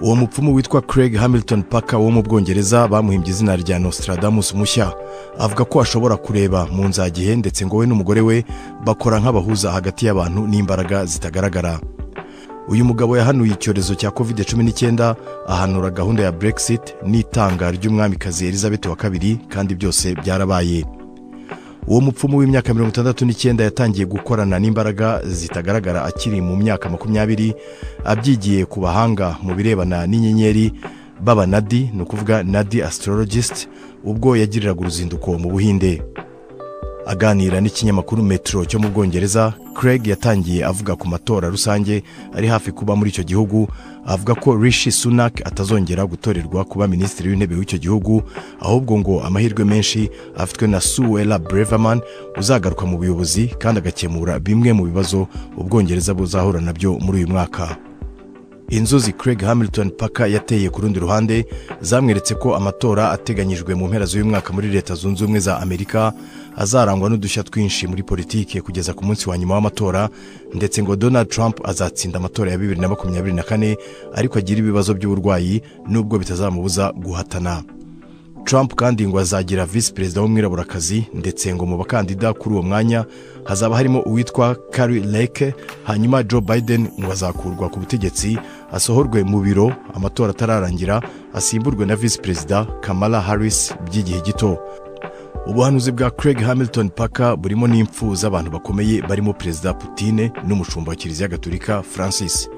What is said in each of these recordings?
Uwo mupfumu witwa Craig Hamilton Parker wo mu Bwongereza bamuhimbye izina rya Nostradamus mushya, avuga ko ashobora kureba mu nzagihe, ndetse ngo we n'umugore we bakora nk'abahuza hagati y'abantu n'imbaraga zitagaragara. Uyu mugabo yahanuye icyorezo cya COVID-19, ahanura gahunda ya Brexit n'itanga ry'umwamikazi Elizabeth wa kabiri, kandi byose byarabaye. Uwo mupfumu w'imyaka 69 yatangiye gukorana n'imbaraga zitagaragara akiri mu myaka 20, abyigiye ku bahanga mu birebana n'inyenyeri b'abanadi, ni ukuvuga Nadi astrologist, ubwo yagiriraga uruzinduko mu Buhinde. Aganira n'ikinyamakuru Metro cyo mu Bwongereza, Craig yatangiye avuga ku matora rusange ari hafi kuba muri icyo gihugu, avuga ko Rishi Sunak atazongera gutorerwa kuba minisitiri w'intebe w'icyo gihugu, ahubwo ngo amahirwe menshi afitwe na Suella Braverman uzagaruka mu buyobozi kandi agakemura bimwe mu bibazo Ubwongereza buzahura nabyo muri uyu mwaka. Inzuzi Craig Hamilton Parker yateye ku rundi ruhande zamweretse ko amatora ateganyijwe mu mpera z'uyu mwaka muri Leta Zunze Ubumwe za Amerika azarangwa n'udushya twinshi muri politike kugeza ku munsi wa nyuma w'amatora, ndetse ngo Donald Trump azatsinda amatora ya 2024 ariko agira ibibazo by'uburwayi nubwo bitazamubuza guhatana. Trump kandi ngo azagira visi perezida w'umwiraburakazi, ndetse ngo mu bakandida kuri uwo mwanya hazaba harimo uwitwa Kari Lake. Hanyuma Joe Biden ngo azakurwa ku butegetsi, asohorwe mu biro amatora atararangira, asimburwe na visi perezida Kamala Harris by'igihe gito. Ubuhanuzi bwa Craig Hamilton Parker burimo n'impfu z'abantu bakomeye barimo Perezida Putin n'umushumba wa Kiliziya Gatolika Francis.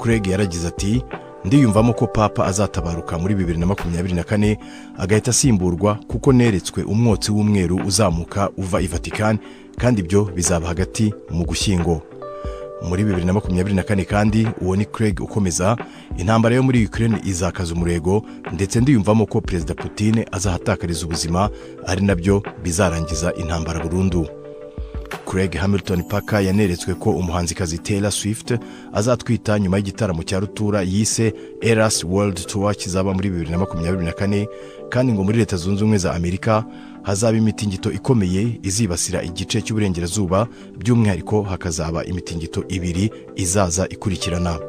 Craig yaragize ati: "Ndiyumvamo ko Papa azatabaruka muri 2024 agahita asimburwa, kuko neretswe umwotsi w'umweru uzamuka uva i Vatican, kandi ibyo bizaba hagati mu Gushyingo muri 2024." Kandi uwo ni Craig ukomeza: "Intambara yo muri Ukraine izakaza umurego, ndetse ndiyumvamo ko Perezida Putin azahatakariza ubuzima, ari nabyo bizarangiza intambara burundu." Craig Hamilton Parker yaneretswe ko umuhanzikazi Taylor Swift azatwita nyuma y'igitaramo cya rutura yise Eras World Tour kizaba muri 2024, kandi ngo muri Leta Zunze Ubumwe za Amerika hazaba imitingito ikomeye izibasira igice cy'uburengerazuba, by'umwihariko hakazaba imitingito ibiri izaza ikurikirana.